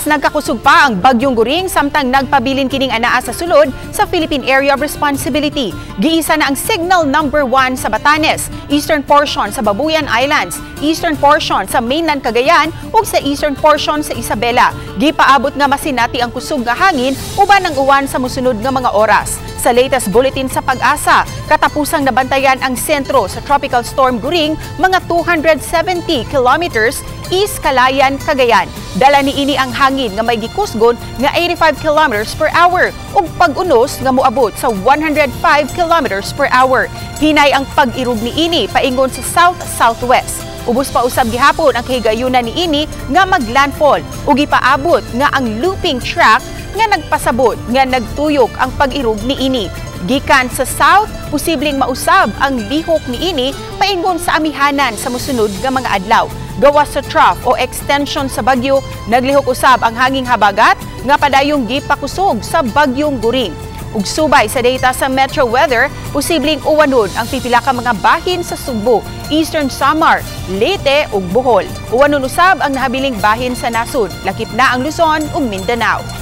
Mas nagkakusog pa ang Bagyong Goring samtang nagpabilin kining anaa sa sulod sa Philippine Area of Responsibility. Giisa na ang signal number 1 sa Batanes, eastern portion sa Babuyan Islands, eastern portion sa mainland Cagayan ug sa eastern portion sa Isabela. Gipaabot nga masinati ang kusog nga hangin uban ang uwan sa mosunod nga mga oras. Sa latest bulletin sa PAGASA, katapusang nabantayan ang sentro sa Tropical Storm Goring, mga 270 kilometers east Calayan, Cagayan. Dala niini ang hangin nga may gikusgon nga 85 kilometers per hour ug pag-unos nga moabot sa 105 kilometers per hour. Hinay ang pag-irog niini paingon sa south-southwest. Ubos pa usab gihapon ang kahigayunan niini nga maglandfall ug gipaabot nga ang looping track nga nagpasabot nga nagtuyok ang pag-irog niini. Gikan sa south, posibleng mausab ang lihok niini paingon sa amihanan sa mosunod nga mga adlaw. Gawas sa trough o extension sa bagyo, naglihok usab ang hanging habagat nga padayong gipakusog sa Bagyong Goring. Ug subay sa data sa Metro Weather, posibleng uwanon ang pipila ka mga bahin sa Sugbo, Eastern Samar, Leyte ug Bohol. Uwanon usab ang nahabiling bahin sa nasod, lakip na ang Luzon ug Mindanao.